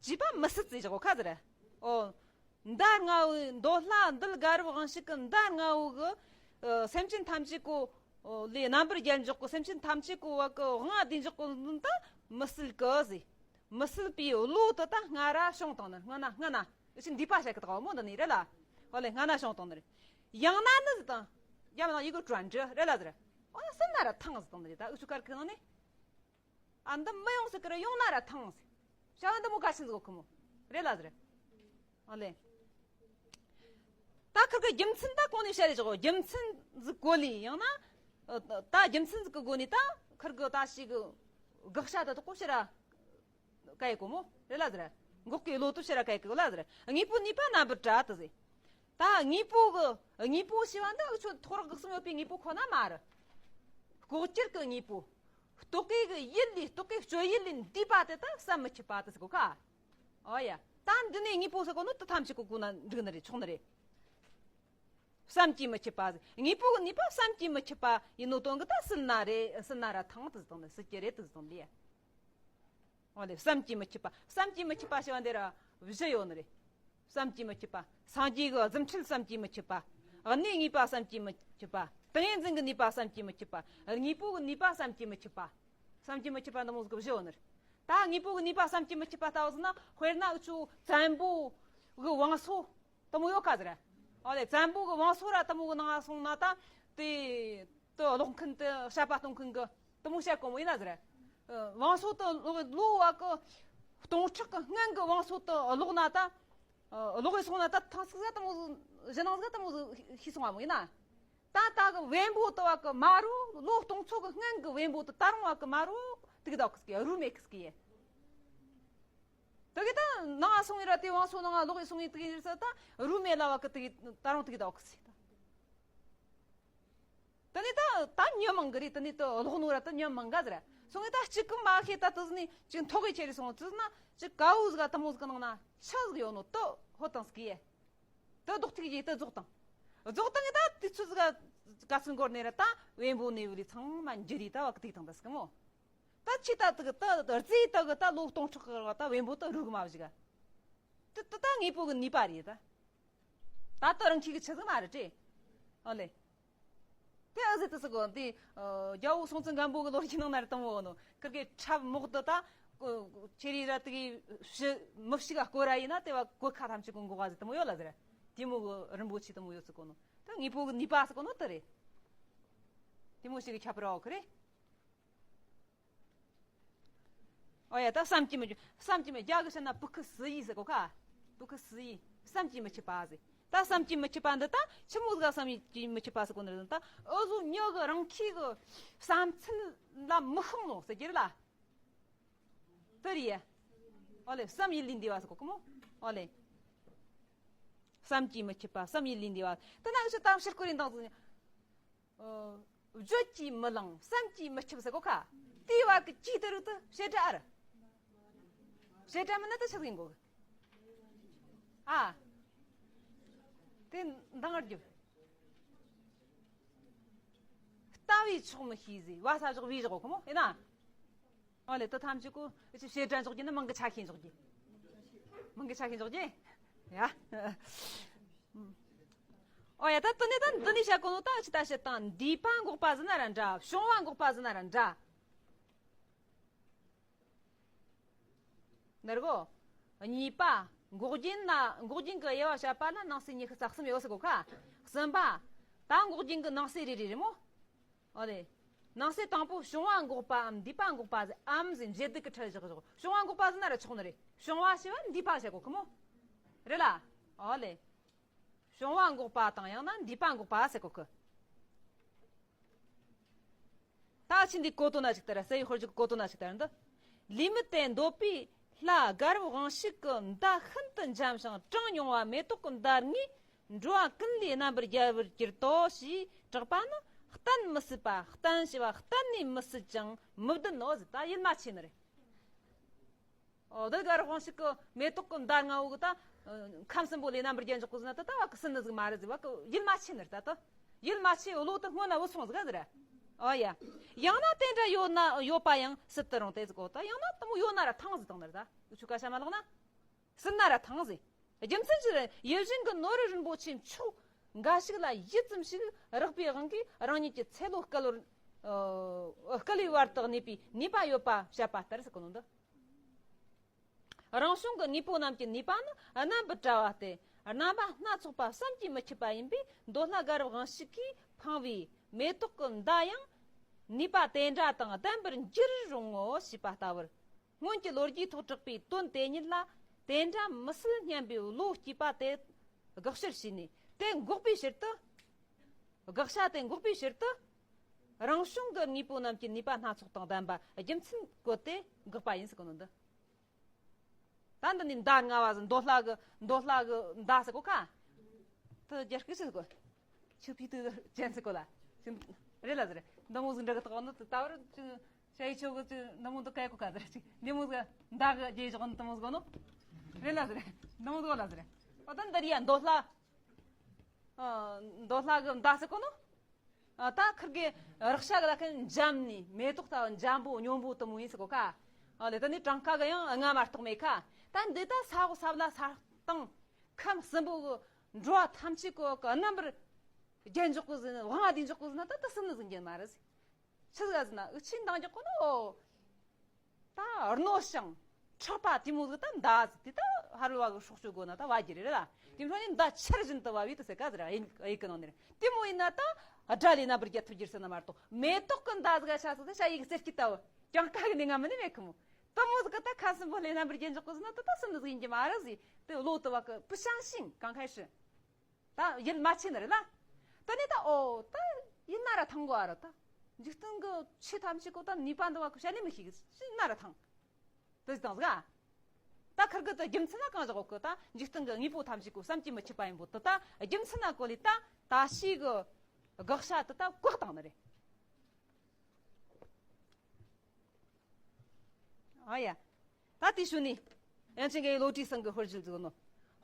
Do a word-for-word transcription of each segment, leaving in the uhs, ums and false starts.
བྱིས་པ་མི་སྲིད་ཟེར་བཞག་གོ་ཁ་ཟེར། ཨོ། མདའ་ལྔ་བོའི་མདོ་ལྷ་འདུལ་དཀར་པོ་དབང་ཕྱུག་གི་མདའ་ལྔ་བོ་གི། ཨ། སེམས་ཅན་ཐམས་ཅད་ཀོ། ཨོ། ལས་རྣམ་པར་རྒྱལ་འཇོག་གི་སེམས་ཅན་ཐམས་ཅད་ཀོ་བ་གི་དབང་བསྡུས་འཇོག་གི་ད་མི་སྲིད་གི་ཟེར། མི་སྲིད་པའི་བློ་དེ་ད་སྔ་ར་བྱུང་བཏང་ནི། སྔ་ན་སྔ་ན་ཨ་ཅེ་འདུས་པ་བྱ་གི་དག་མོ་འདི་ནི་རེད་ལ། ཨོ་ལེ་སྔ་ན་བྱུང་བཏང་ནི་རེད། ཡང་ན་ནི་ཟེར་དང་། ཡང་ན་ཡི་གེ་དྲན་འདྲི་རེད་ལ་ཟེར། ཨོ་ལེ་སྲིད་ན་ར་ཐང་ཟེར་དང་ནི་རེད། ད་ཨུ་ཆུ་ཀར་ཁི་ནང་ནི། ཨ། འདི་མི་ཡོང་ཟེར་གི་ར་ཡོང་ན་ར་ཐང་ཟེར། བྱ་བ་འདི་མོ་ག་ཕྱིན་ཟིག་གོ་མོ། རེད་ལ་ཟེར། ཨོ་ལེ། ད་ཁིར་གི་རྒྱུ་མཚན་ད་གོང་ནས་བཤད་རེ་ཆོག་རྒྱུ་མཚན་ཟིག་གོ་ལི་ཡང་ན། ཨ། ད་རྒྱུ་མཚན་ཟིག་གི་སྒོ་ནས་ད་ཁིར་གི་ད་ཞིག་གི་དགག་བྱ་ད་དོག་པོ་ཕྱིར་ར་ག་ཡི་གོ་མོ། རེད་ལ་ཟེར། འགོག་གི་བློ་དུ་ཕྱིར་ར་ག་ཡི་གོ་ལ་ཟེར། དངོས་པོ་ནུས་པ་རྣམ་པར་བཀྲ་དུ་ཟེར། ད་དངོས་པོ་གི་དངོས་པོ་ཞེས་པ་འདི་འུ་ཆོ་ཐོག་རག་གི་གསུམ་ཡོད་པའི་དངོས་པོ་ཁོ་ན་མ་རེད། ལྐོག་གྱུར་གི་དངོས་པོ། རྟོག་གེ་གི་ཡུལ་ལས། རྟོག་གེ་སྤྱོད་ཡུལ་ལས་འདས་པ་དེ་ད་བསམ་མི་ཁྱབ་པ་དེ་ཟེར་གོ་ཁ། ཨོ་ཡ། ད་འདི་ནས་དངོས་པོ་ཟེར་གོ་ནོ་དེ་ཐམས་ཅད་གོ་གོ་ན་འགྲིག་ནི་རེད། ཆོག་ནི་རེད། བསམ་གྱིས་མི་ཁྱབ་པ་ཟེར། དངོས་པོ་གི་ནུས་པ་བསམ་གྱིས་མི་ཁྱབ་པ་ཡིན་ནོ་དོན་གི་ད་སྲིད་ན་རེད། སྲིད་ན་ར་ཐང་དུ་ཟེར་དང་ནི་སྲིད་ཀྱི་རེད་དུ་ཟེར་དང་ལས། འོ་ལེ། བསམ་གྱིས་མི་ཁྱབ་པ། བསམ་གྱིས་མི་ཁྱབ་པ་ཞེས་པ་འདི་ར་བཞི་ཡོད་ནི་རེད། བསམ་གྱིས་མི་ཁྱབ་པ། སངས་རྒྱས་ཀྱི་རྫུ་འཕྲུལ་བསམ་གྱིས་མི་ཁྱབ་པ། གནས་ངེས་པ་བསམ་གྱིས་མི་ཁྱབ་པ། ཏིང་ངེ་འཛིན་གྱི་ནུས་པ་བསམ་གྱིས་མི་ཁྱབ་པ། དངོས་པོ་གི་ནུས་པ་བསམ་གྱིས་མི་ཁྱབ་པ། བསམ་གྱིས་མི་ཁྱབ་པ་འདི་མོ་ཟིག་བཞི་ཡོད་ནི་རེད། ད་དངོས་པོ་གི་ནུས་པ་བསམ་གྱིས་མི་ཁྱབ་པ་ལྟ་བུ་ཟིག་ན། དཔེར་ན་འུ་ཆོ་བཙན་པོ་གི་བང་སོ་དེ་མོ་ཡོད་ཁ་ཟེར། ཨོ་ལེ། བཙན་པོ་གི་བང་སོ་ར་དེ་མོ་གི་ནང་སོང་ན་ད་དེ་དེ་ཀློག་མཁན་དེ་བཤད་པ་གཏོང་མཁན་གི་དེ་མོ་བཤད་གོ་མོ་ཡིན་ན་ཟེར། ཨ། བང་སོ་དེ་ཀློག་ལོ་བ་གི་སྟོང་ཕྲག་གི་སྔོན་གི་བང་སོ་དེ་ཀློག་ན་ད། ཨ། ཀློག་གི་སོང་ན་ད་ཐང་ཟིག་ཟ་དེ་མོ་ཟིག་གཞི་ནང་ཟིག་དེ་མོ་ཟིག་ཤེས་སོང་བ་མོ་ཡིན་ན། ད་ད་གི་བེམ་པོ་དེ་བ་གི་མ་རུ་ལོ་སྟོང་ཚོ་གི་སྔོན་གི་བེམ་པོ་དེ་ད་རུང་བ་གི་མ་རུ་དེ་གི་ད་གི་སྐྱེ་རུ་མེད་གི་སྐྱེ། དེ་གི་ད་ནང་སོང་ཡི་ར་དེ་བང་སོ་ནང་ལོག་ཡི་སོང་ཡི་དེ་གི་ཡིན་ས་ད་རུ་མེད་ལ་བ་གི་དེ་གི་ད་རུང་དེ་གི་ད་གི་སྐྱེ། དེ་ནི་ད་ད་ཉོན་མང་གི་རེད། དེ་ནི་ད་ལོག་ནོ་ར་ད་ཉོན་མང་ག་ཟེར། སོང་ཡི་ད་གཅིག་གི་མ་ཤེས་ད་དེ་ནི་གཅིག་མཐོ་གི་ཆེ་རི་སོང་དེ་ན་གཅིག་ག་བུ་ཟིག་དེ་མོ་ཟིག་གི་ནང་ན་ཆ་ཟིག་ཡོད་ནོ་ད་ཧོ་དང་སྐྱེ། དེ་ལྡོག་ཐིག་ཡེ་དེ་རྫོགས་དང་། རྫོགས་དང་ད་དུས་ཚོད་ཟིག་ག་ཚོད་འགོར་ནས་ར་ད་བེམ་པོ་ནས་བུ་ལི་ཚང་མ་འགྱུར་ཡི་ད་བ་གི་ཐིག་དང་ད་སྐུ་མོ། ད་ཆི་ད་དེ་གི་ད་རྫི་ད་གི་ད་ལོ་སྟོང་ཕྲག་གི་ར་ད་བེམ་པོ་ད་རུ་གི་མ་བཞི་ག། དེ་ད་ད་དངོས་པོ་གི་ནུས་པ་རེད་ད། ད་ད་རང་ཁྱི་གི་ཆི་ཟིག་མ་རེད་དྲེ། ཨོ་ལེ། དེ་ཨ་ཟི་དེ་ཟི་གོ་འདི། ཨ། རྒྱལ་བོ་སྲོང་བཙན་སྒམ་པོ་གི་ལོ་རྒྱུས་ནང་ན་ར་དེ་མོ་ཡོད་ནོ། ཁིར་གི་ཁྲབ་མོག་དེ་ད་ཁྱེར་ཡི་ར་དེ་གི་ཕྱི་མི་ཕྱི་ག་སྐོར་ར་ཡིན་ན་དེ་བ་གོ་ཁ་ཐམས་ཅད་གོ་འགོག་ག་ཟི་དེ་མོ་ཡོད་ལ་ཟེར། དེ་མོ་གི་རིན་པོ་ཆེ་དེ་མོ་ཡོད་ཟི་གོ་ནོ། ད་དངོས་པོ་གི་ནུས་པ་ཟི་གོ་ནོ་དེ་རེད། དེ་མོ་ཞིག་གི་ཁྱབ་ར་འོ་ཁི་རེད། ཨོ་ཡ། ད་བསམ་གྱིས་མི་ཁྱབ། བསམ་གྱིས་མི། རྒྱ་གི་བཤད་ན་不可思议ཟེར་གོ་ཁ།不可思议། བསམ་གྱིས་མི་ཁྱབ་པ་ཟེར། ད་བསམ་གྱིས་མི་ཁྱབ་པ་འདི་ད་ཆི་མོ་ཟིག་བསམ་གྱིས་མི་ཁྱབ་པ་ཟེར་གོ་ནི་རེད། ད་འུ་ཟོ་མྱི་གི་རང་ཁྱི་གི་བསམ་ཚུལ་ལ་མི་ཤོང་ནོ་ཟེར་གྱི་རེད་ལ། དེ་རེད་ཡ། ཨོ་ལེ། བསམ་ཡུལ་ལས་འདས་པ་ཟེར་གོ་གི་མོ། ཨོ་ལེ། བསམ་གྱིས་མི་ཁྱབ་པ། བསམ་ཡུལ་ལས་འདས་པ། དེ་ན་འུ་ཆོ་ད་ཕྱིར་སྐོར་ཡིན་དང་ཟེར། ཨ། བརྗོད་ཀྱིས་མི་ལང་། བསམ་གྱིས་མི་ཁྱབ་ཟེར་གོ་ཁ། དེའི་བར་གྱི་གྱིས་དེ་རུ་དེ་བྱེད་སྒྲ་ཨ་རེད། བྱེད་སྒྲ་མིན་ན་དེ་ཆི་ཟིག་ཡིན་དགོས། ཨ། དེ་འདང་རྒྱུ། ལྟ་བས་ཆོག་མི་ཤེས་ཟེར་བ་ས་འཇོག་བས་བཞག་གོ་མོ་ཡིན་ན། ཨོ་ལེ། དེ་ཐམས་ཅད་ཀོ་ཨེ་ཅི་བྱེད་སྒྲ་འཇོག་རྒྱུ་ནི་མིང་གི་ཆ་ཤས་འཇོག་རྒྱུ། མིང་གི་ཆ་ཤས་འཇོག་རྒྱུ། ཡ། ཨོ་ཡ། ད་དེ་ནས་ད་འདི་ནས་བཤད་གོ་ནོ་ད་ཨེ་ཅི་ད་བཤད་དང་། འདས་པ་འགོག་པ་ཟེར་ན་ར་འདྲ། བྱུང་བ་འགོག་པ་ཟེར་ན་ར་འདྲ། ནར་གོ། གཉིས་པ། འགོག་རྐྱེན་ན། འགོག་རྐྱེན་གྱི་དབྱེ་བ་བཤད་པ་ན་ནང་གསེས་ཉི་ཤུ་རྩ་གསུམ་ཡོད་ཟེར་གོ་ཁ། གསུམ་པ། ད་འགོག་རྐྱེན་གྱི་ནང་གསེས་རེ་རེ་རེད་མོ། ཨོ་ལེ། ནང་གསེས་དང་པོ་བྱུང་བ་འགོག་པའམ་འདས་པ་འགོག་པ་ཟེར་འམ་ཟེར་འབྱེད་སྡུད་ཀྱི་ཁྲིད་བཞག་བཞག་བྱུང་བ་འགོག་པ་ཟེར་ན་ར་ཆོག་ནི་རེད། བྱུང་བ་ཞེས་པ་འདས་པ་བཤད་གོ་ཁི་མོ། རེད་ལ། ཨོ་ལེ། བྱུང་བ་འགོག་པ་དང་ཡང་ན་འདས་པ་འགོག་པ་ཟེར་གོ་ཁི། ད་ཕྱིན་འདི་གོ་དོན་ན་ཞིག་ལྟར། སའི་ཧོར་གྱི་གོ་དོན་ན་ཞིག་ལྟར་འདི། ལུས་མེད་དེ་འདོད་པའི་ལྷ་དཀར་པོ་དབང་ཕྱུག་གི་མདའ་ཤིན་ཏུ་འཇམ་ཞིང་གྲངས་མྱོང་བ་མེ་ཏོག་གི་མདའ་ལྔས་འགྲོ་བ་ཀུན་ལས་རྣམ་པར་རྒྱལ་བར་གྱུར་ཏོ་ཞེས་གྲགས་པ་ནི། གཏན་མི་སྲིད་པ། གཏན་ཞེས་པ་གཏན་ནས་མི་སྲིད་ཅིང་མི་བདེན་ནོ་ཟེར། ད་ཡིད་མ་ཆེས་ནི་རེད། ཨོ། དེ་གར་དབང་ཕྱུག་གི་མེ་ཏོག་གི་མདའ་ལྔ་བོ་གི་ད་ཁམས་གསུམ་པོ་ལས་རྣམ་པར་རྒྱལ་འཇོག་གི་ཟེར་ན་ད་ད་བ་གི་སྲིད་ནི་ཟིག་མ་རེད་ཟེར། བ་གི་ཡིད་མ་ཆེས་ནི་རེད། ད་ད་ཡིད་མ་ཆེས་བློ་དེ་སྔོན་ན་བུད་སོང་ཟིག་ཟེར། ཨོ་ཡ། ཡང་ན་དེ་འདྲ་ཡོད་ན་ཡོད་པ་ཡང་སྲིད་དུ་རུང་སྟེ་ཟེར་གོ། ད་ཡང་ན་དེ་མོ་ཡོད་ན་ར་ཐང་ཟེར་དང་ནི་རེད། ད་འུ་ཆོ་སྐད་ཆ་མ་ལོག་ན། སུ་ན་ར་ཐང་ཟེར། རྒྱུ་མཚན་ཅི་རེད། ཡིད་བཞིན་གྱི་ནོར་བུ་རིན་པོ་ཆེ་མཆོག་འགའ་ཞིག་ལ་ཡིད་ཙམ་ཞིག་རེག་པའི་དབང་གིས་རང་ཉིད་ཀྱི་ཚེ་ལོ་བསྐལ་བར། ཨ། བསྐལ་བའི་བར་དུ་གནས་པའི་ནུས་པ་ཡོད་པ་བཤད་པ་ལྟར་ཟེར་གོ་ནོ་འདི། རང་བྱུང་གི་དངོས་པོ་རྣམས་ཀྱི་ནུས་པ་ནི་རྣམ་པར་བཀྲ་བ་སྟེ། རྣམ་པ་སྣ་ཚོགས་པ་བསམ་གྱིས་མི་ཁྱབ་པ་ཡིན་པས། མདོ་སྣ་དགའ་རབ་དབང་ཕྱུག་གིས་འཕངས་པའི་མེ་ཏོག་གི་མདའ་ཡང་ནུས་པ་དེ་འདྲ་དང་ལྡན་པར་འགྱུར་རུང་ངོ་ཞེས་པ་ལྟ་བུར། སྔོན་གྱི་ལོ་རྒྱུས་ཐོག་གྲགས་པའི་དོན་དེ་ཉིད་ལ་དེ་འདྲ་མི་སྲིད་སྙམ་པའི་བློ་སྐྱེས་པ་དེ་དགག་བྱར་བྱས་ནས། དེ་འགོག་པའི་ཕྱིར་དུ། དགག་བྱ་དེ་འགོག་པའི་ཕྱིར་དུ། རང་བྱུང་གི་དངོས་པོ་རྣམས་ཀྱི་ནུས་པ་སྣ་ཚོགས་དང་ལྡན་པ་རྒྱུ་མཚན་བཀོད་དེ་འགོག་པ་ཡིན་ཟེར་གོ་ནོ་འདི། ད་འདི་ནི་མདའ་ལྔ་བ་ཟེར། མདོ་ལྷ་གི། མདོ་ལྷ་གི་མདའ་ཟེར་གོ་ཁ། དེ་རྒྱ་སྐད་ཟེར་གོ། ཆུ་ཕི་དུ་ཅན་ཟེར་གོ་ལ། ཅི་རེད་ལ་ཟེར། འདི་མོ་ཟིག་འདྲ་གི་དོག་ནི་དེ་ད་བར་ཅི་ཞ་ཡི་ཆོ་གི་ཅི་འདི་མོ་འདི་ག་ཡི་གོ་ཁ་ཟེར། ཅི་འདི་མོ་ཟིག་མདའ་གི་རྒྱས་ཞོག་ནི་དེ་མོ་ཟིག་གོ་ནོ། རེད་ལ་ཟེར། འདི་མོ་ཟིག་གོ་ལ་ཟེར། ཨོ་ད་འདི་རེད་ཡ། མདོ་ལྷ། ཨ། མདོ་ལྷ་གི་མདའ་ཟེར་གོ་ནོ། ཨ། ད་ཁིར་གི་རེག་བྱ་གི་ལ་ཁན་འཇམ་ནི་མེ་ཏོག་ལྟ་བུ་འཇམ་པོ་སྙོམས་པོ་དེ་མོ་ཡིན་ཟེར་གོ་ཁ། ཨ་ལེ། ད་ནི་གྲངས་ཀ་གི་ཡང་ལྔ་མ་གཏོགས་མེད་ཁ། ད་འདི་ད་ས་འོག་ས་བླ་ས་སྟེང་ཁམས་གསུམ་པོ་གི་འགྲོ་བ་ཐམས་ཅད་གོ་གི་རྣམ་པར་རྒྱལ་འཇོག་གི་ཟིན། དབང་བདེ་འཇོག་གི་ཟིན་ན་ད་ད་སུན་ནི་ཟིན་གྱི་མ་རེད། ཆི་ཟིག་ཟིན་ན་འུ་ཆི་འདང་རྒྱག་གོ་ནོ། ད་རྣོ་ཞིང་མཁྲེགས་པ་དེ་མོ་ཟིག་ད་མདའ་ཟིག་དེ་ད་ཕ་རོལ་བ་གི་སྲོག་གཅོད་དགོས་ན་ད་བ་རྒྱུ་རེད་ལ། དེ་འཕྲོ་ནི་མདའ་ཆར་བཞིན་དུ་བབས་པས་དེ་ཟེར་ག་ཟེར། ཨེ་ཡིག་གི་ནང་ནས་དེ་མོ་ཡིན་ན་ད་དགྲ་ལས་རྣམ་པར་རྒྱལ་ཐུབ་རྒྱུ་ཟེར་ན་མ་གཏོགས། མེ་ཏོག་གི་མདའ་ཟིག་ཤ་ཟིག་ད་ཞ་ཡིག་ཟེར་གྱི་ལྟ་བུ་གྱང་ཁ་གི་ནི་ང་མི་ནི་མེད་གི་མོ། དེ་མོ་ཟིག་གི་ད་ཁ་སུན་པོ་ལས་རྣམ་པར་རྒྱལ་འཇོག་གི་ཟིན་ན་ད་ད་སུན་ནི་ཟིག་ཡིན་གྱི་མ་རེད་ཟིག་དེ་བློ་དུ་བ་གི་不相信། གང་开始། ད་ཡིད་མ་ཆེས་ནི་རེད་ལ། ད་ནི་ད་ཨོ་ད་ཡིན་ན་ར་ཐང་གོ་ཨ་ར་ད། འཇིག་རྟེན་གི་ཆོས་ཐམས་ཅད་གོ་ད་ནུས་པ་འདི་བ་གི་བཤད་ནི་མི་ཤེས་གི་ཡིན་ན་ར་ཐང་། དེ་ཟིག་དང་ཟིག་ཨ། ད་ཁིར་གི་ད་རྒྱུ་མཚན་ན་གང་བཞག་གོ་གི་ད་འཇིག་རྟེན་གི་དངོས་པོ་ཐམས་ཅད་གོ་བསམ་གྱིས་མི་ཁྱབ་པ་ཡིན་པོ་དེ་ད་རྒྱུ་མཚན་ན་གོ་ལི་ད་ད་ཤི་གི་དགག་བྱ་དེ་ད་བཀག་བཏང་ནི་རེད། ཨ་ཡ། ད་དེ་ཞུ་ནི། ཡང་ཅིན་གའི་བློ་གྲོས་སེང་གེ་ཧོར་ཞིག་བཙུགས་ནོ།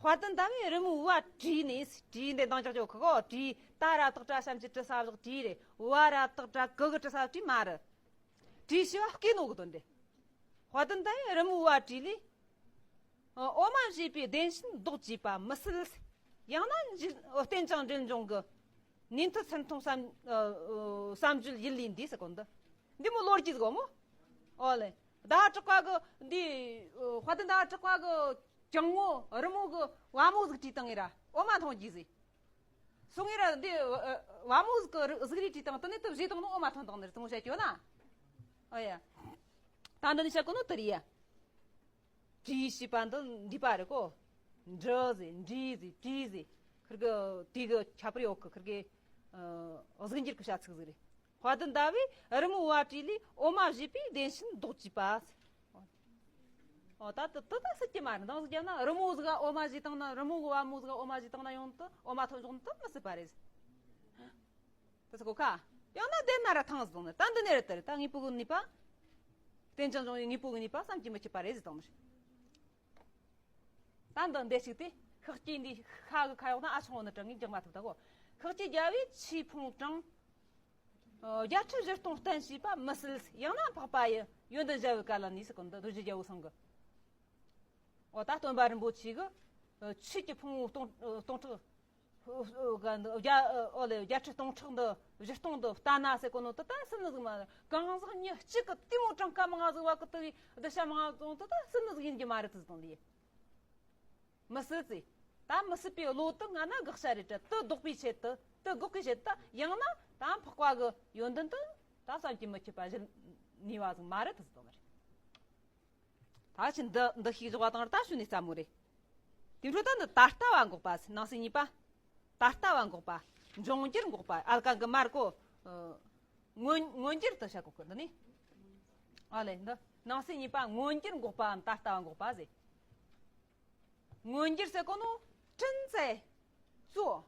དཔལ་ལྡན་ཟླ་བས་རི་མོའི་བ་བྲིས་ནས། བྲིས་འདི་འདང་ཅག་ཅོག་ཁོ་གོ་བྲིས། ད་ར་བཏགས་སྒྲ་བྱམས་ཀྱི་བྲི་ས་བཞག་བྲིས་རེད། བ་ར་བཏགས་སྒྲ་གི་གི་བྲི་ས་བྲིས་མ་རེད། བྲིས་ཞེས་པ་བསྐུལ་ནོ་གི་དོན་རེད། དཔལ་ལྡན་ཟླ་བས་རི་མོའི་བ་བྲིས་ལས། འོ་མ་བཞེས་པའི་བདེན་བཞིན་ལྡོག་བཅས་པ་མི་སྲིད། ཡང་ན་འཇིག་རྟེན་ཅིང་འབྲེལ་འབྱུང་གི་ནུས་མཐུ་སེམས་མཐོང་བསམ། ཨ། བསམ་བརྗོད་ཡིད་ལས་འདས་ཟེར་གོ་འདི། འདི་མོ་ལོ་རྒྱུས་གོ་མོ། ཨོ་ལེ། ཟླ་བ་གྲགས་པ་གི་འདི། དཔལ་ལྡན་ཟླ་བ་གྲགས་པ་གི་གྱང་ངོ་རི་མོ་གི་བ་མོ་ཟིག་བྲིས་བཏང་ངེ་ར་འོ་མ་འཐུང་རྒྱུ་ཟིག་སོང་ངེ་ར་འདི། ཨ། བ་མོ་ཟིག་གི་རི་ཟིག་རིས་བྲིས་བཏང་དེ་ནས་དེ་བཞེས་བཏང་ནོ་འོ་མ་འཐུང་བཏང་ནི་རེད། དེ་མོ་བཤད་རྒྱུ་ན། ཨོ་ཡ། ད་འདི་ནས་བཤད་གོ་ནོ་དེ་རེད་ཡ། བྲིས་ཞེས་པ་འདི་འདས་པ་རེད་གོ། འབྲི་ཟེར་འབྲིས་ཟེར་བྲིས་ཟེར། ཁིར་གི་དེ་གི་ཁྱད་པར་ཡོད་གི། ཁིར་གི། ཨ། གཟུགས་འགྱུར་གི་བྱ་ཚིག་ཟིག་རེད། དཔལ་ལྡན་ཟླ་བས་རི་མོའི་བ་བྲིས་ལས། འོ་མ་བཞེས་པའི་བདེན་བཞིན་ལྡོག་བཅས་པ། ཨོ་ད་དེ་དེ་ད་སྲིད་ཀྱི་མ་རེད། འདང་ཟིག་བརྒྱབ་ན་རི་མོ་ཟིག་ག་འོ་མ་བཞེས་བཏང་ན། རི་མོ་གི་བ་མོ་ཟིག་ག་འོ་མ་བཞེས་བཏང་ན་ཡང་དེ་འོ་མ་འཐུང་ཆོག་ནི་དེ་མི་སྲིད་པ་རེད། དེ་ཚོ་གོ་ཁ། ཡང་ན་བདེན་ན་ར་ཐང་ཟིག་དང་ནི་ད་འདི་ནས་རེད། དེ་རེད། ད་དངོས་པོ་གི་ནུས་པ། རྟེན་ཅིང་འབྱུང་བའི་དངོས་པོ་གི་ནུས་པ་བསམ་གྱིས་མི་ཁྱབ་པ་རེད་ཟེར་དང་ནི། ད་འདི་འདི་ཞིག་སྟེ། ཤཱཀྱའི་འདི་ཤ་གི་ཁ་ཡོག་ན་ཨ་ཆུང་བོ་ནི་དྲང་ངེས་རྒྱག་མ་ཐུབ་ད་གོ། ཤཱཀྱའི་རྒྱལ་པོས་ཆོས་ཕུང་དྲངས། ཨ། བརྒྱད་ཁྲི་བཞི་སྟོང་བསྟན་བྱས་པ་མི་སྲིད། ཡང་ན་འཕགས་པ་ཡི་ཡོན་ཏན་གཞལ་བའི་བཀའ་ལ་ནི་ཟེར་གོ་འདི་རྡོ་རྗེ་རྒྱལ་པོ་སེང་གེ། འོ་ད་སྟོན་པ་རིན་པོ་ཆེ་གི། ཨ། ཆོས་ཀྱི་ཕུང་པོ་སྟོང་། སྟོང་ཕྲག་བརྒྱ། ཨོ་ལེ། བརྒྱད་ཁྲི་སྟོང་ཕྲག་འདི་བཞི་སྟོང་འདི་བལྟས་ན་ཟེར་གོ་ནོ་དེ་ད་སུན་ནི་ཟིག་མ་རེད། གང་ཟག་མྱི་གཅིག་གི་དེ་མོ་གྲངས་ཀ་མང་ང་ཟིག་བ་གི་དེ་གི་གདུལ་བྱ་མང་ང་ཟིག་དེ་ད་སུན་ནི་ཟིག་ཡིན་གྱི་མ་རེད་དེ་ཟིག་དང་ལས། མི་སྲིད་ཟེར། ད་མི་སྲིད་པའི་བློ་དེ་སྔ་ན་དགག་བྱ་རེད་དྲ། དེ་ལྡོག་པའི་ཆེད་དུ། དེ་འགོག་གི་ཆེད་དུ། ཡང་ན་ད་འཕགས་པ་གི་ཡོན་ཏན་དེ་ད་བསམ་གྱིས་མི་ཁྱབ་པ་གཞི་ནུས་པ་ཟིག་མ་རེད་དེ་ཟིག་དང་མ་རེད། ད་ཕྱིན་འདི་འདི་ཤེས་བཞག་པ་དང་ད་ཞུ་ནས་སླ་མོ་རེད། དེ་འཕྲོ་ད་འདི་ད་ལྟ་བ་འགོག་པ་ཟེར། སྣང་སྲིད་གཉིས་པ། ད་ལྟ་བ་འགོག་པ། འབྱུང་འགྱུར་འགོག་པ། ཨལ་ཀ་གི་མར་གོ། ཨ། མངོན་མངོན་འགྱུར་དུ་བྱ་གོ་གི་འདི་ནི། ཨ་ལེ་འདི་སྣང་སྲིད་གཉིས་པ་མངོན་འགྱུར་འགོག་པའམ་ད་ལྟ་བ་འགོག་པ་ཟེར། མངོན་འགྱུར་ཟེར་གོ་ནོ་真在做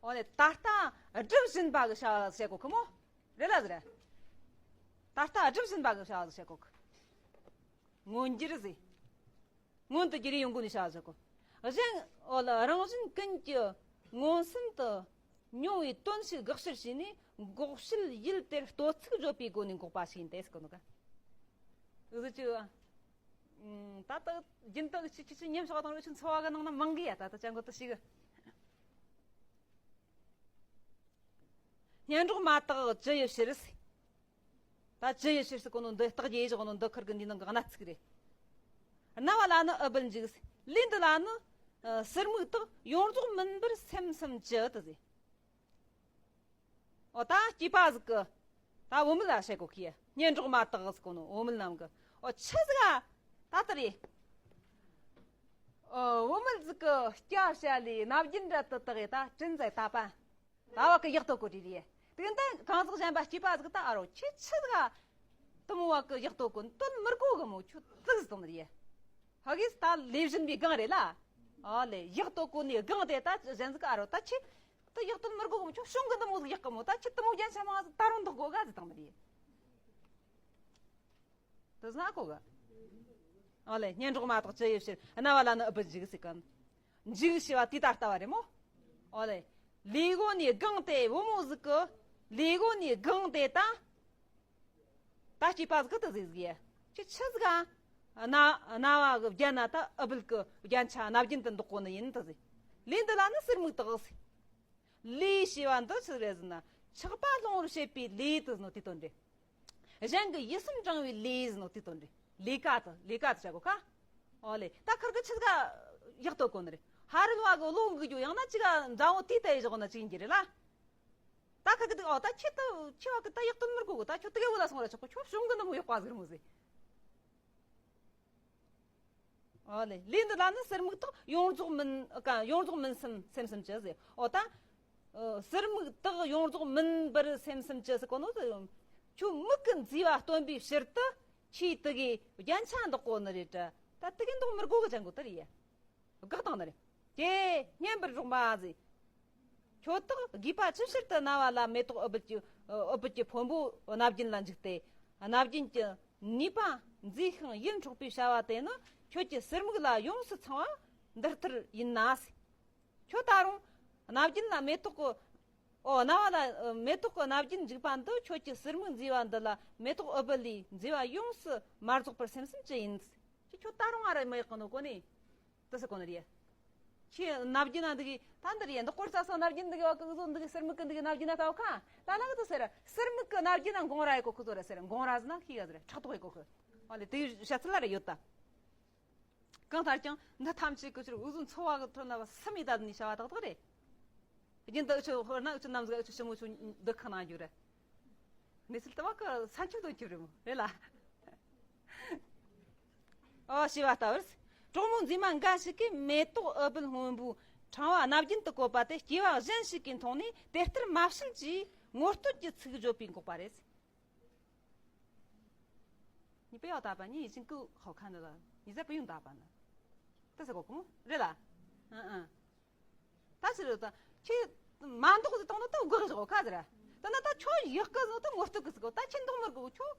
། ཨོ་ལེ་ད་ལྟ་སྒྲུབ་བཞིན་པ་གི་བྱ་བ་ཟེར་གོ་གི་མོ། རེད་ལ་ཟེར། ད་ལྟ་སྒྲུབ་བཞིན་པ་གི་བྱ་བ་ཟེར་གོ་གི། མངོན་འགྱུར་ཟེར། མངོན་དུ་གྱུར་ཡོང་གོ་ནི་བྱ་བ་ཟེར་གོ། གཞན། ཨོ་ལེ་རང་བཞིན་ཀུན་གྱི་མངོན་སུམ་དུ་མྱོང་བའི་དོན་ཞིག་དགག་བྱར་བྱས་ནས་འགོག་བྱེད་ཡུལ་དེར་ལྟོ་ཚིག་བརྗོད་པའི་སྒོ་ནས་འགོག་པ་ཞིག་ཡིན་ཏེ་ཟེར་གོ་ནོ་ག། འུ་ཟོ་ཅིག་ད་ལྟ་རྒྱུན་དུ་ཆི་ཆི་ཆི་ཉམས་ཞོག་དང་ཆི་འཚོ་བ་གི་ནང་ན་མང་གི་ཡ། ད་ལྟ་ཅང་གོ་ཏི་ཞིག་སྙན་གྲོགས་མ་དག་ཇི་ཡི་ཕྱིར་ཟེར། ད་ཇི་ཡི་ཕྱིར་ཟེར་གོ་ནོ་འདི་རྟགས་རྒྱས་བཞག་ནོ་འདི་ཁུར་གི་འདི་ནང་གི་གནད་ཚིག་རེད། རྣ་བ་ལ་ནི་ཨུ་སྦལ་འཇུག་ཟེར། ལུས་འདི་ལ་ནི་ཨ་ཟུར་མིག་དག་ཡོངས་རྫོགས་མིན་པར་སེམས་སམ་ཅི་ཏི་ཟེར། ཨོ་ད་སྐྱེས་པ་ཟིག་གི་ད་བུད་མེད་ལ་བཤད་གོ་ཁི་ཡ། སྙན་གྲོགས་མ་དག་ཟེར་གོ་ནོ་བུད་མེད་རྣམས་གི། ཨོ་ཆི་ཟིག་ག་ད་ལྟ་རེད། ཨོ་བུད་མེད་ཟིག་གི་སྐྱ་བྱ་ལས་སྣབས་རྒྱུན་འདྲ་དུ་དག་ཡེ་ད་དྲིན་ཟེར་ད་པ། ད་བ་གི་ཡག་ཏོ་གོ་རི་རེད། དེ་འདི་གང་ཟག་གཞན་པ་སྐྱེས་པ་ཟིག་ད་ཨ་རོ་ཁྱེད་ཆི་ཟིག་ག་དུ་མོ་བ་གི་ཡག་ཏོ་གོ་དོན་མི་གོ་གི་མོ་ཁྱོད་ཙིག་ཟིག་དང་རེད། ཧ་གིས་ད་ལས་བཞིན་པའི་སྒང་རེད་ལ། ཨ་ལེ་ཡག་ཏོ་གོ་ནི་སྒང་དེ་ད་གཞན་ཟིག་ཨ་རོ་ད་ཁྱེད་ད་ཡག་དོན་མི་གོ་གི་མོ་ཁྱོད་བྱུང་གི་འདི་མོ་ཟིག་ཡག་གི་མོ་ད་ཁྱེད་དུ་མོ་རྒྱན་ཆ་མང་ཟིག་ད་རུང་འདོག་གོ་ག་ཟིག་དང་མི་རེད། དེ་ཟ་གོ་གི། ཨོ་ལེ་སྙན་གྲོགས་མ་དག་ཅི་ཡི་ཕྱིར། རྣ་བ་ལ་ནི་ཨུ་སྦལ་འཇུག་ཟེར་གི། འཇུག་ཞེས་པ་དེ་ད་ལྟ་བ་རེད་མོ། ཨོ་ལེ། ལུས་གོ་ནི་སྒང་དེ་བུ་མོ་ཟིག་གི། ལུས་གོ་ནི་སྒང་དེ་ད། ད་སྐྱེས་པ་ཟིག་གི་དེ་ཟིག་ཟིག་ཡ། ཁྱེད་ཆི་ཟིག་ག་རྣ་རྣ་བ་གི་རྒྱན་ན་ད་ཨུ་སྦལ་གི་རྒྱན་ཆ་སྣབས་རྒྱུན་དུ་འདོག་གོ་ནི་ཡིན་དེ་ཟིག་ལུས་འདི་ལ་ནི་ཟུར་མིག་དག་ཟེར། ལུས་ཞེས་པ་འདི་ཆི་རེད་ཟེར་ན། ཆགས་པ་སློང་བར་བྱེད་པའི་ལས་དེ་ཟེར་ནོ་དེ་དོན་རེད། གཞན་གྱི་ཡིད་སེམས་དྲང་བའི་ལས་ཟེར་ནོ་དེ་དོན་རེད། ལས་ཀ་དེ་ལས་ཀ་དེ་བྱ་གོ་ཁ། ཨོ་ལེ་ད་ཁར་གི་ཆི་ག་ཡག་ཏོ་གོ་ནི་རེད། ཧ་རི་ལ་བ་གི་བློ་འགུག་རྒྱུ་ཡང་ན་ཅི་ག་མཛའ་བོ་དེ་ལྟ་ཡི་བཞག་ན་ཅི་ཡིན་གྱི་རེད་ལ། ད་ཁར་གི་དེ་ཨོ་ད་ཁྱེད་དུ་ཁྱེད་བ་གི་ད་ཡག་དོན་མི་གོ་གི། ད་ཁྱོད་དུ་གི་བུ་ལ་སོང་ར་ཆོག་གི། ཁྱོད་བྱུང་གི་འདི་མོ་ཡག་པ་ཟིག་རེད་མོ་ཟེར། ཨོ་ལེ། ལུས་འདི་ལ་ནི་ཟུར་མིག་དག་ཡོངས་རྫོགས་མིན་ཀ་ཡོངས་རྫོགས་མིན་སམ་སེམས་སམ་ཅི་ཟེར། ཨོ་ད། ཨ་ཟུར་མིག་དག་ཡོངས་རྫོགས་མིན་པར་སེམས་སམ་ཅི་ཟེར་གོ་ནོ་དེ། ཁྱོད་མིག་གི་མཛེས་པ་སྟོན་པའི་ཕྱིར་དུ་ཁྱེད་དུ་གི་རྒྱན་ཆ་འདོག་གོ་ནི་རེད་དྲ། ད་དུ་གི་འདོག་མི་གོ་གི་ཅང་གོ་དེ་རེད་ཡ། དགག་བཏང་ནི་རེད། དེ་སྙན་པར་སྒྲོག་མ་ཟེར། ཁྱོད་དག་དགོས་པ་ཅི་ཕྱིར་དུ་རྣ་བ་ལ་མེ་ཏོག་ཨུ་སྦལ་གྱི་ཨུ་སྦལ་གྱི་ཕོན་པོ་སྣབས་རྒྱུན་ལ་འཇུག་སྟེ། སྣབས་རྒྱུན་གྱི་ནུས་པ་མཛེས་ཤིང་ཡིད་འཕྲོག་པའི་བྱ་བ་དེ་ནི་ཁྱོད་ཀྱི་ཟུར་མིག་ལ་ཡོངས་སུ་ཚང་བ་འདི་ལྟར་ཡིན་ན་ཟེར། ཁྱོད་ད་རུང་སྣབས་རྒྱུན་ལ་མེ་ཏོག་གི་ཨོ་རྣ་བ་ལ་མེ་ཏོག་གི་སྣབས་རྒྱུན་འཇུག་པ་འདི་ཁྱོད་ཀྱི་ཟུར་མིག་མཛེས་པ་འདི་ལ་མེ་ཏོག་ཨུ་སྦལ་ལས་མཛེས་པ་ཡོངས་སུ་མ་རྫོགས་པར་སེམས་སམ་ཅི་ཡིན་ཟེར། ཁྱོད་ད་རུང་ང་ར་མི་ཡག་གི་ནོ་གོ་ནི། དེ་ཟེར་གོ་ནི་རེད། ཁྱེད་སྣབས་རྒྱུན་ན་འདི་གི་ད་འདི་རེད། འདི་སྐོར་ས་སོ་སྣབས་རྒྱུན་འདི་གི་བ་ཀི་བཟོ་འདི་གི་ཟུར་མིག་གི་འདི་གི་སྣབས་རྒྱུན་ན་ལྟ་བ་ཁ་ལ་ལ་གི་དེ་ཟེར། ཟུར་མིག་གི་སྣབས་རྒྱུན་ན་འགོང་ར་ཡི་གོ་ཁུ་ཚོ་ར་ཟེར། འགོང་ར་ཟེར་ན་ཤི་ག་ཟེར། ཕྲག་དོག་ཡི་གོ་ཁུ། ཨ་ལེ་དེ་བཤད་ཚུལ་ལ་རེ་ཡོད་ད། གང་ལྟར་ཀྱང་འདི་ཐམས་ཅད་ཀྱི་ཕྱིར་འུ་ཟོ་འཚོ་བ་གི་ཐོག་ན་བ་སུམ་ཡི་ད་ནི་བྱ་བ་ཏག་ཏག་རེད། རྒྱུན་དུ་འུ་ཆོ་ཧོར་ན་འུ་ཆོ་ནམ་ཟིག་འུ་ཆོ་ཞི་མོ་ཆོ་འདི་ཁ་ན་རྒྱུ་རེད། གནས་ཚུལ་ལྟ་བ་ཀ་ས་ཆུ་དོ་ཁྱེར་རེ་མོ་རེད་ལ། ཨོ་ཞེས་པ་ལྟ་བུར། གྲོགས་མོ་མཛེས་མ་འགའ་ཞིག་གིས་མེ་ཏོག་ཨུ་སྦལ་སྔོན་པོའི་ཕྲེང་བ་སྣབས་རྒྱུན་དུ་བཀོད་པ་དེ་སྐྱེས་པ་གཞན་ཞིག་གིས་མཐོང་ནས་དེ་ལྟར་མ་བཤད་ཅེས་ངོ་སྤྲོད་ཀྱི་ཚིག་བརྗོད་པའི་འགོག་པ་རེད། 你不要打扮，你已经够好看的了，你再不用打扮了。这是个公，对了，嗯嗯。 ད་ཕྱིར་ད་ཁྱེད་མ་འདོགས་ཟེར་བཏང་ན་ད་དགོས་ཟེར་གོ་ཁ་ཟེར། ད་ན་ད་ཁྱོད་ཡག་གི་ཟེར་ད་ངོ་སྤྲོད་གི་ཟེར་གོ། ད་ཁྱེད་འདོགས་མི་དགོས། ཁྱོད་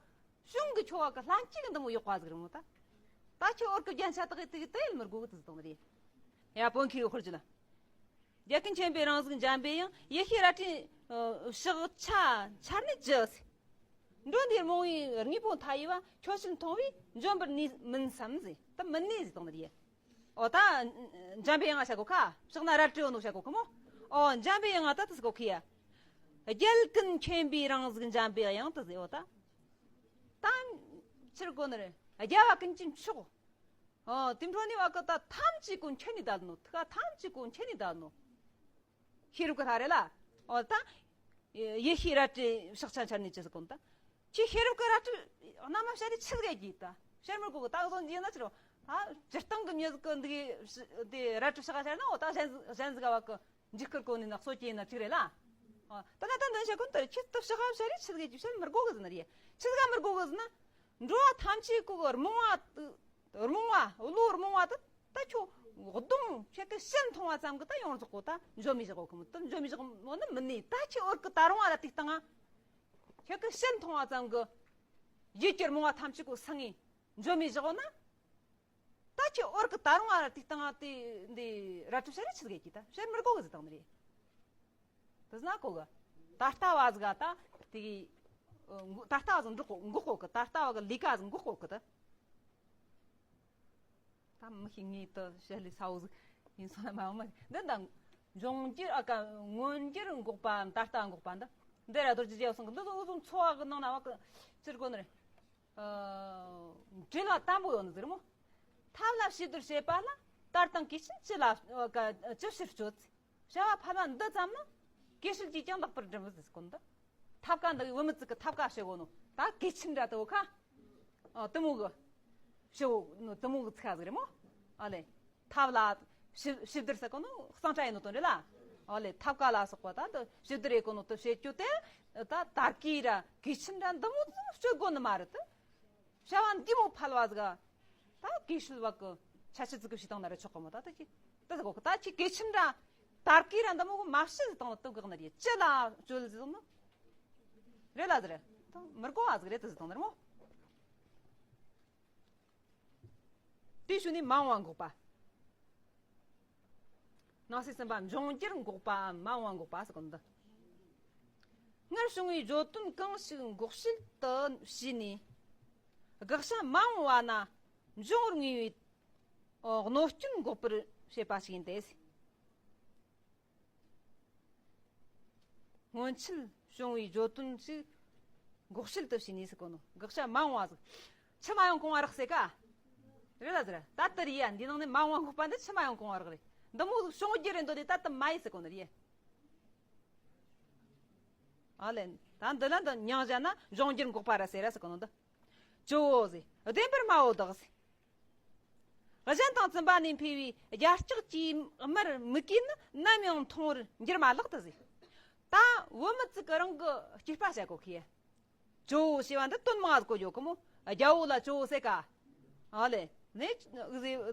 གཞུང་གི་ཁྱོད་བ་གི་ལྷན་སྐྱེས་གི་འདི་མོ་ཡག་པ་ཟིག་རེད་མོ། ད་ད་ཁྱེད་འོར་གི་རྒྱན་ཆ་དག་གི་དེ་གི་དེ་ཡིན་མི་དགོས་གི་དེ་ཟེར་བཏང་རེད། ཡ་བོན་ཁྱེད་གི་ཧོར་གྱི་ན། རྒྱལ་ཀུན་མཁྱེན་པའི་རང་གཟུགས་འཇམ་པའི་དབྱངས། ཡེ་ཤེས་རལ་གྲིའི་ཕྱག་ཆ་འཆར་ནས་ཅི་ཟེར། འགྲོ་འདིར་རྨོངས་པའི་དངོས་པོ་མཐའ་ཡས་པ། ཁྱོད་ཕྱིར་མཐོང་བས་འཇོམས་པར་ནུས་མིན་བསམ་ཟེར། ད་མི་ནུས་ཟེར་བཏང་ནི་རེད། ཨོ་ད། འཇམ་པའི་དབྱངས་བྱ་གོ་ཁ། ཕྱག་ན་རལ་གྲི་ཡོད་ནོ་བྱ་གོ་ཁ་མོ། ཨོ་འཇམ་པའི་དབྱངས་ད་དེ་ཟེར་གོ་ཁི་ཡ། རྒྱལ་ཀུན་མཁྱེན་པའི་རང་གཟུགས་འཇམ་པའི་དབྱངས་དེ་ཟེར་ཨོ་ད། ད། ཕྱིར་གོ་ནི་རེད། རྒྱལ་བ་ཀུན་གྱི་མཆོག་ཨོ་དེ་འཕྲོ་ནི་བ་ཀི་ད་ཐམས་ཅད་ཀུན་མཁྱེན་ནི་ད་ནོ། ཐུགས་ཐམས་ཅད་ཀུན་མཁྱེན་ནི་ད་ནོ། ཤེས་རབ་ཀྱི་ལྷ་རེད་ལ། འོ་ད། ཡེ་ཤེས་རལ་གྲིའི་ཕྱག་ཆ་འཆར་ནས་ཅི་ཟེར་གོ་ནི་ད། ཁྱེད་ཤེས་རབ་ཀྱི་རལ་གྲི་རྣམ་པ་བཤད་དེ་ཆི་ཟིག་གི་ད། བཤད་མི་དགོས་གི། ད་བཟོ་འདི་ན་ཅི་རོ། ད་སྤྱིར་བཏང་གི་མྱི་ཟིག་གི་འདི་གི་འདི་རལ་གྲི་ཕྱག་ཆ་ན་འོ་ད་གཞན་གཞན་ཟིག་ག་བ་གི་འཇིགས་སྐུལ་གོ་ནི་ན་གསོ་སྐྱེས་ན་ཅིག་རེད་ལ། འོ་ད་ན་ད་འདོན་བཤད་གོ་ནི་ད་རེད། ཁྱེད་ད་ཕྱག་བཤད་རེད་ཆི་ཟིག་གི་བཤད་མི་དགོས་གི་ཟེར་ན་རེད། ཆི་ཟིག་ག་མི་དགོས་གི་ཟེར་ན། འགྲོ་བ་ཐམས་ཅད་ཀྱི་རྨོངས་པ། རྨོངས་པ་བློ་རྨོངས་པ་དེ། ད་ཁྱོད་གདོང་ཁྱེད་ཀྱི་ཕྱིར་མཐོང་བ་ཙམ་གྱིས་ད་ཡོངས་རྫོགས་གོ་ད་འཇོམས་མི་བཞག་གོ་ཁོ་མོ་ད་འཇོམས་མི་བཞག་མོ་ནི་མི་ནུས། ད་ཁྱེད་འོར་གི་ད་རུང་བ་ལ་དེ་སྟེང་ང་ཁྱེད་ཀྱི་ཕྱིར་མཐོང་བ་ཙམ་གྱིས་ཡིད་ཀྱི་རྨོངས་པ་ཐམས་ཅད་གོ་སངས་ངེ་འཇོམས་མི་བཞག་གོ་ན། ད་ཁྱེད་འོར་གི་ད་རུང་བ་ལ་དེ་སྟེང་ང་དེ་འདི་རལ་གྲི་བཤད་རེ་ཆི་ཟིག་གི་ད་བཤད་མི་དགོས་གི་ཟེར་དང་ནི་རེད། དེ་ཟེར་ན་གོ་གི། ད་ལྟ་བ་ཟིག་ག་ད་དེ་གི་ད་ལྟ་བ་ཟིག་འགོག་གོ་འགོག་གོ་གི། ད་ལྟ་བ་གི་ལས་ཀ་ཟིག་འགོག་གོ་གི་ད། ད་མི་ཤེས། ངས་དུ་བཤད་ལས་ཚ་བོ་ཟིག་ཡིན་སོང་ན་མ་འོང་མ་རེད། འདི་འདྲ་འབྱུང་འགྱུར། ཨ་ཀ་མངོན་འགྱུར་འགོག་པའམ་ད་ལྟ་འགོག་པ་འདི། འདི་ར་རྡོ་རྗེ་རྒྱལ་པོ་གསུང་གི། འདི་ཚོ་འུ་ཚོ་འཚོ་བ་གི་ནང་ན་བ་གི་ཅི་དགོས་ནི་རེད། ཨ། འབྲེལ་བ་དམ་པོ་ཡོད་ནི་ཟེར་མོ། ཐབས་ལ་ཞིབ་བསྡུར་བྱེད་པ་ལ་དར་དང་གོས་ཆེན་ཅི་ལ་ཨ་ཀ་ཅི་ཕྱིར་སྤྱོད་ཟེར། བྱ་བ་ཕལ་བ་འདི་ཙམ་ནི། གོས་ཞུ་གིས་ཀྱང་ལེགས་པར་འགྲུབ་ཟེར་གོ་ནོ་འདི། ཐབས་ཀ་འདི་བུད་མེད་ཅིག་གི་ཐབས་ཀ་བྱེད་གོ་ནོ། ད་གོས་ཆེན་འདྲ་དེ་བོ་ཁ། ཨ། དེ་མོ་གི་བྱེད་གོ་ནོ་དེ་མོ་གི་ཚིག་ཟིག་རེད་མོ། ཨ་ལེ། ཐབས་ལ་ཞིབ་ཞིབ་བསྡུར་ཟེར་གོ་ནོ་གཙང་སྦྲ་ཡིན་ནོ་དོན་རེད་ལ། ཨ་ལེ། ཐབས་ཀ་ལ་སོགས་པ་ད་འདི་ཞིབ་བསྡུར་ཡེད་གོ་ནོ་དེ་བྱེད་རྒྱུ་དེ། ད་དར་གོས་ར་གོས་ཆེན་འདྲ་འདི་མོ་ཟིག་སྤྱོད་དགོས་ནི་མ་རེད་དེ། བྱ་བ་འདི་མོ་ཕལ་བ་ཟིག་ག། ད་གོས་ཞུ་བ་གི་ཆ་ཤས་ཟིག་གི་བྱེད་སྟངས་ན་རེ་ཆོག་གི་མོ། ད་ད་ཅི་ད་ཟིག་གོ་གི། ད་ཅི་གོས་ཆེན་འདྲ་དར་གོས་ར་འདི་མོ་གི་མ་བྱེད་ཟིག་སྟངས་ལ་དུ་གེགས་ནི་རེད། ཅི་ལ་སྤྱོད་ཟིག་ནི་རེད་ལ་ཟིག་རེད། ད་མི་དགོས་བ་ཟིག་རེད། དེ་ཟིག་སྟངས་ནི་རེད་མོ། དེའི་ཤུལ་ནས་མ་འོངས་པ་འགོག་པ། སྣང་སྲིད་གསུམ་པ་འབྱུང་འགྱུར་འགོག་པའམ་མ་འོངས་པ་འགོག་པ་ཟེར་གོ་ནོ་འདི། སྔར་བྱུང་བའི་བརྗོད་དོན་གང་ཞིག་འགོག་བྱེད་དུ་བྱས་ནས། དགག་བྱ་མ་འོངས་པ་ན་འབྱུང་བར་ངེས་པའི་གནོད་སྐྱོན་འགོག་པར་བྱེད་པ་ཞིག་ཡིན་ཏེ། སྔོན་ཆད་བྱུང་བའི་བརྗོད་དོན་ཞིག་འགོག་བྱེད་དུ་བྱས་ནས་ཟེར་གོ་ནོ། དགག་བྱ་མ་འོངས་པ་ཟིག་ཕྱི་མ་ཡོང་གོང་བ་རག་ཟེར་ཀ། རེད་ལ་ཟེར། ད་ལྟ་རེད་ཡ། འདི་ནང་ནས་མ་འོངས་པ་འགོག་པ་འདི་ཕྱི་མ་ཡོང་གོང་བ་རག་རེད། འདི་མོ་ཟིག་བྱུང་རྒྱུ་རེད་འདོད་དེ་ད་ལྟ་མ་ཡིན་ཟེར་གོ་ནི་རེད། ཨ་ལེ། ད་འདི་ལ་འདི་མྱང་བྱས་ན་འབྱུང་འགྱུར་འགོག་པ་ར་ཟེར་ར་ཟེར་གོ་ནོ་འདི། ཇོ་བོ་ཟེར། བདེན་པར་མ་འོ་བདག་ཟེར། གཞན་དང་བཙུན་པ་ནས་འཕེལ་བའི་རྒྱ་སྐྱེགས་ཀྱི་དམར་མིག་གིས་ནི་ནམ་ཡང་མཐོང་བར་འགྱུར་མ་ལགས་ཏེ་ཟེར། ད་བུད་མེད་ཅིག་གི་རང་གི་སྐྱེས་པ་བཤད་གོ་ཁི། ཇོ་བོ་ཞེས་པ་འདི་དོན་མང་ཟིག་གོ་ཡོད་གི་མོ། རྒྱལ་པོ་ལ་ཇོ་བོ་ཟེར་ཀ། ཨ་ལེ། ནས་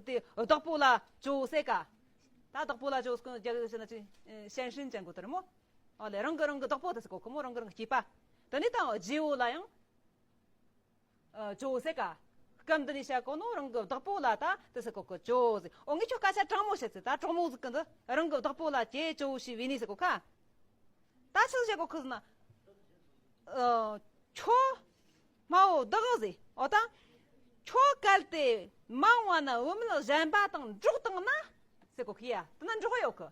དེ་བདག་པོ་ལ་ཇོ་བོ་ཟེར་ཀ། ད་བདག་པོ་ལ་ཇོ་བོ་ཟེར་གོ་ནོ་རྒྱ་གི་ཟེར་ན་ཅིག་ཞན་ཧྲིན་ཅན་གོ་དེ་རེད་མོ། ཨ་ལེ། རང་གི་རང་གི་བདག་པོ་དེ་ཟེར་གོ་གི་མོ། རང་གི་རང་གི་སྐྱེས་པ། དེ་ནས་ད་རྗེ་བོ་ལ་ཡང་ཨ་ཇོ་བོ་ཟེར་ཀ། སྐབས་འདི་ནས་བཤད་གོ་ནོ་རང་གི་བདག་པོ་ལ་ད་དེ་ཟེར་གོ་གི། ཇོ་བོ་ཟེར། འོ་ངས་ཁྱོད་སྐད་ཆ་དྲང་མོ་བཤད་ཚེ། ད་གྲོགས་མོ་ཟིག་གི་འདི་རང་གི་བདག་པོ་ལ་ཀྱེ་ཇོ་བོ་ཞེས་བོས་ནས་ཟེར་གོ་ཁ། ད་ཆི་ཟིག་བཤད་གོ་ཁི་ཟེར་ན། ཨ། ཁྱོད་མ་འོ་བདག་ཟེར། འོ་ད་ཁྱོད་གལ་ཏེ་མ་འོངས་པ་ན་བུད་མེད་གཞན་པ་དང་འགྲོགས་བཏང་ན་ཟེར་གོ་ཁི་ཡ། དེ་ན་འགྲོགས་ཡོད་གི།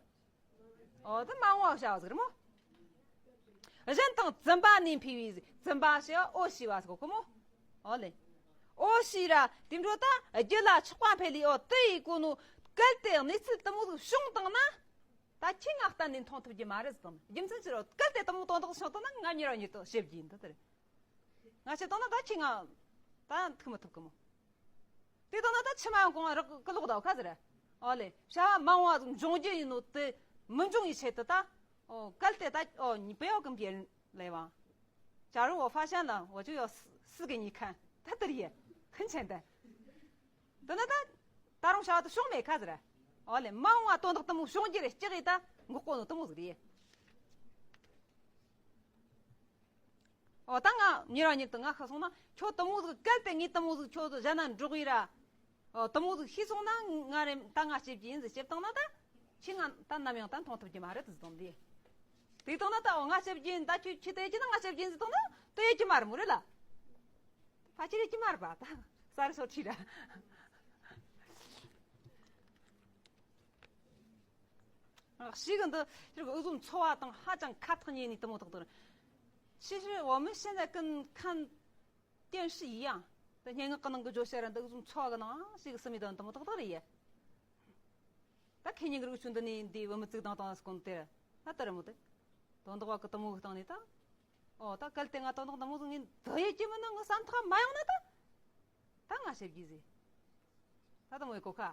ཨོ་དེ་མ་འོངས་པ་བྱ་བ་ཟིག་རེད་མོ། གཞན་དང་བཙུན་པ་ནས་འཕེལ་བའི་ཟིག་བཙུན་པ་ཞེས་པ་འོ་ཞེས་པ་ཟིག་གོ་མོ། ཨོ་ལེ། འོ་ཞེས་ར་དེ་འགྲོ་ད་རྒྱུ་ལ་ཆགས་པ་འཕེལ་ལས། ཨོ་དེ་ཡི་གོ་ནོ་གལ་ཏེ་གནས་ཚུལ་དེ་མོ་ཟིག་བྱུང་བཏང་ན། ད་ཁྱེད་ང་གཏན་ནས་མཐོང་ཐུབ་རྒྱུ་མ་རེད་ཟེར་དང་། རྒྱུ་མཚན་ཅི་རེད། གལ་ཏེ་དེ་མོ་དོན་དག་བྱུང་བཏང་ན་ང་མྱུར་བ་མྱུར་དུ་བྱེད་རྒྱུ་ཡིན། ད་དེ་རེད། ང་བྱེད་བཏང་ན་ད་ཁྱེད་ང་ད་ཐུག་མི་ཐུབ་གི་མོ། དེ་དང་ན་ད་ཕྱི་མ་ཡང་གོང་རག་གི་ལོག་ད་ཁ་ཟེར། ཨོ་ལེ། བྱ་བ་མ་འོངས་པ་འབྱུང་རྒྱུ་ཡིན་ནོ་དེ་མི་འབྱུང་བའི་ཆེད་དུ་ད། ཨོ་གལ་ཏེ་ད། ཨོ་你不要跟别人来往。假如我发现了，我就要死死给你看。ད་དེ་རེད། ཧིན་ཆེན་ད། དེ་ན་ད་ད་རུང་བྱ་བ་དེ་བྱུང་མེད་ཁ་ཟེར། ཨོ་ལེ། མ་འོངས་པ་དོན་དག་དེ་མོ་བྱུང་རྒྱུ་རེད། སྐྱེ་གི་ད་འགོག་གོ་ནོ་དེ་མོ་ཟིག་རེད། ཨོ་ད་ང་མྱུར་བ་མྱུར་དུ་ང་ཤི་སོང་ན་ཁྱོད་དེ་མོ་ཟིག་གལ་ཏེ་ངས་དེ་མོ་ཟིག་ཁྱོད་གཞན་ན་འགྲོགས་ཡི་ར། ཨོ་དེ་མོ་ཟིག་ཤེས་སོང་ན་ང་རེ་ད་ང་སྐྱེ་རྒྱུ་ཡིན་ཟེར་བྱེད་བཏང་ན་ད། ཁྱེད་ང་ད་ནམ་ཡང་ད་མཐོང་ཐུབ་ཀྱི་མ་རེད་དེ་ཟེར་དང་དེ། དེ་བཏང་ན་ད་ཨོ་ང་སྐྱེ་རྒྱུ་ཡིན། ད་ཁྱོད་ཁྱེད་དེ་ཡེད་ཀྱི་ན་ང་སྐྱེ་རྒྱུ་ཡིན་ཟེར་བཏང་ན་དེ་ཡེད་ཀྱི་མ་རེད་མོ། རེད་ལ། ཕལ་ཆེར་ཡེད་ཀྱི་མ་རེད་པ། ད་ས་རི་སོ་ཁྲི་ར། ཞིག་འདི་ཁྱེད་ཀྱི་འུ་ཚོའི་འཚོ་བ་དང་ཧ་ཅང་ཁ་ཐག་ཉེ་ནི་དེ་མོ་ཐག་ཐག་རེད། 其实我们现在跟看电视一样， ད་སྙན་ངག་གི་ནང་གི་བརྗོད་བྱ་ར་འདི་འུ་ཚོའི་འཚོ་བ་གི་ནང་ཞིག་སུ་མི་དང་དེ་མོ་ཐག་ཐག་རེད་ཡ། ད་ཁེ་ཉིན་གི་རིག་ཆུང་འདི་ནས་འདི་བུ་མི་གཙུག་དང་དང་སྐོན་དེ་ད་ལྟ་རེད་མོ། དེ་དོན་དག་བ་གི་དེ་མོ་གི་སྟེང་ནས་ད། ཨོ་ད་གལ་ཏེ་ང་དོན་དག་དེ་མོ་ཟིག་ངས་འདི་ཡེད་ཀྱི་མིན་ན་ངའི་བསམ་ཐག་མ་ཡོང་ན་ད། ད་ང་ཞེ་བགྱིས་ཟེར། ད་དེ་མོ་ཡེད་གོ་ཁ།